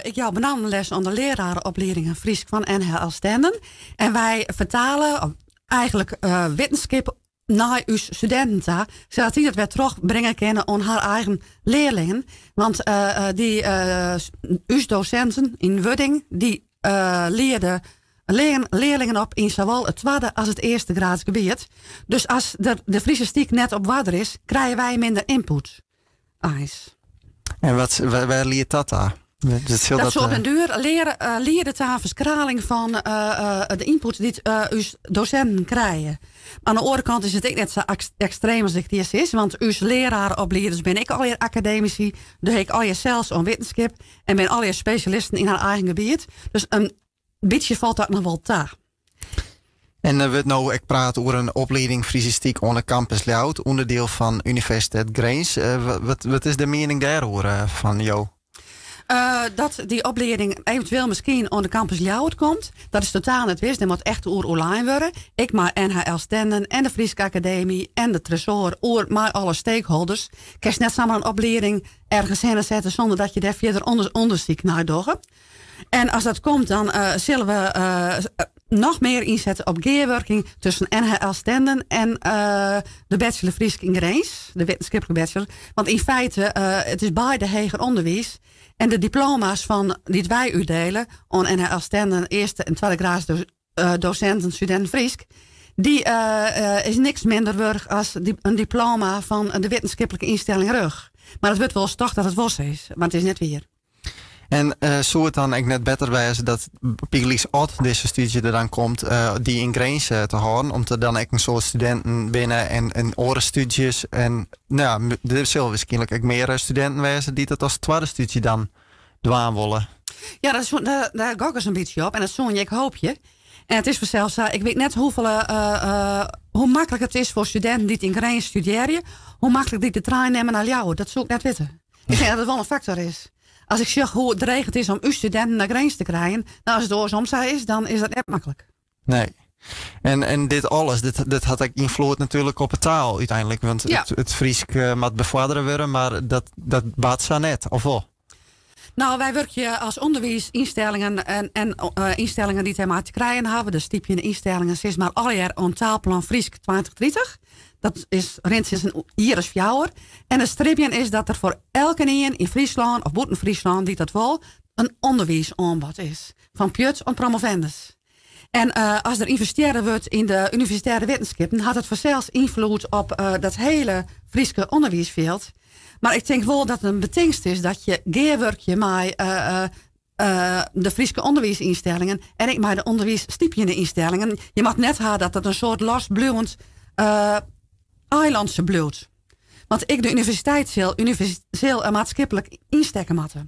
Ik jou benammen les oan de learareopliedingen Frysk fan NHL Stenden. En wy fertale eigenlik wittenskip nei ús studinten ta, sadat dy dat wer trochbringe kinne oan har eigen learlingen. Want dy ús dosinten yn wurding dy liede learlingen op yn sawol it twadde as it earste graadsgebiet. Dus as de Frisistyk net op oarder is, krije wy minder ynput. Eins. En wat, wêr liedt dat ta? Dat sil dat op den duer liede ta in ferskraling fan de ynput dy't ús dosinten krije. Oan de oare kant is it ek net sa ekstreem as ik dy sis, want ús learareoplieders binne ek allegear akademisy, dogge ek allegear sels oan wittenskip en binne allegear spesjalisten yn har eigen gebiet. Dus in bytsje falt dat noch wol ta. En der wurdt no ek praat oer in oplieding Frisistyk oan de Campus Ljouwert, ûnderdiel fan Universiteit Grins. Wat is de miening dêroer fan jo? Dat dy oplieding eventueel miskien oan de Campus Ljouwert komt, dat is totaal net wis. Dêr moat echt oer oerlein wurde. Ek mei NHL Stenden en de Fryske Akademy en de Tresoar oer mei alle stakeholders. Kinst net samar in oplieding ergens hinne sette sûnder dat je dêr fierder ûndersyk nei dogge. En as dat komt, dan sille we noch mear ynsette op gearwurking tusken NHL Stenden en de bachelor Frysk yn Grins, de wittenskiplike bachelor. Want yn feite, it is beide heger ûnderwiis. En de diploma's fan, dy't wy útdiele oan NHL Stenden, earste en twadde graads dosinten, studinten Frysk, dy is niks minder wurdich as in diploma fan de wittenskiplike ynstelling RUG. Mar it wurdt wolris tocht dat it wol sa is, mar it is net wier. En soe it dan ek net better wêze dat bygelyks as dizze stúdzje der dan komt, dy yn Grins te hâlden, om't der dan ek in soad studinten binne en oare stúdzjes en no ja, der sille wierskynlik ek mear studinten wêze dy't dat as twadde stúdzje dan dwaan wolle. Ja, dat soe, dêr, dêr gok ik in bytsje op en dat soe ik hoopje. En it is fansels sa, ik wit net hoefolle, hoe maklik it is foar studinten dy't yn Grins studearje, hoe maklik dy't de trein nimme nei Ljouwert. Dat soe ik net witte. Ik tink dat it wol in faktor is. As ik sjoch hoe dreech it is om ús studinten nei Grins te krijen, no as it oarsom sa is, dan is dat net maklik. Nee. En dit alles, dit hat ek ynfloed natuerlik op de taal úteinlik. Want it Frysk moat befoardere wurde, mar dat bart sa net, of wol? No, wy wurkje as ûnderwiisynstellingen en ynstellingen dy't dêrmei te krijen hawwe, de stypjende ynstellingen, sis mar allegear oan Taalplan Frysk 2030. Dat is, rint sinds in jier as fjouwer. En it stribjen is dat der foar elkenien yn Fryslân of bûten Fryslân dy't dat wol, in ûnderwiisoanbod is. Fan pjut oant promovendus. En as der ynvestearre wurdt yn de universitêre wittenskippen, hat dat fansels ynfloed op dat hiele Fryske ûnderwiisfjild. Mar ik tink wol dat it in betingst is dat je gearwurkje mei de Fryske ûnderwiisynstellingen en ek mei de ûnderwiisstypjende ynstellingen. Je moat net ha dat it in soart losbliuwend eilantsje bliuwt. Want ek de universiteit sil, sil in maatskiplik ynstekke moatte.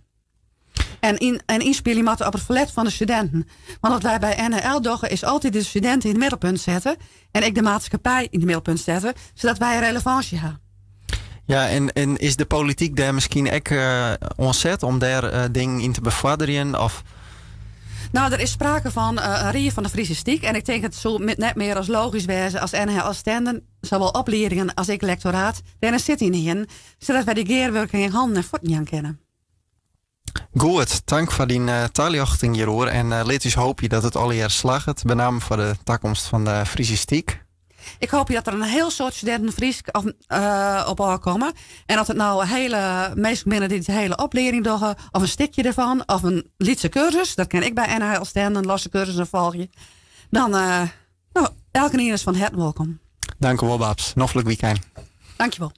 En, yn, en ynspylje moatte op it ferlet fan de studinten. Want wat wy by NHL dogge is altyd de studinten yn it middelpunt sette. En ek de maatskippij yn it middelpunt sette, sadat wy relevânsje ha. Ja, en is de polityk dêr miskien ek oan set om dêr dingen yn te befoarderjen? Of? No, der is sprake fan in rie fan de Frisistyk. En ik tink it soe net mear as logysk wêze as NHL Stenden, sawol opliedingen as ek lektoraat, dêr in sit yn hienen, sadat wy dy gearwurking ek hannen en fuotten jaan kinne. Goed, tank foar dyn taljochting hjiroer en lit ús hoopje dat it allegear slagget, benammen foar de takomst fan de Frisistyk. Ik hoopje dat der in hiel soad studinten Frysk op ôfkomme. En oft it no hiele minsken binne dy't de hiele oplieding dogge, of in stikje derfan, of in lytse kursus, dat kin ek by NHL Stenden, losse kursussen folgje. Dan, no, elkenien is fan herten wolkom. Dankewol Babs, noflik wykein. Dankjewol.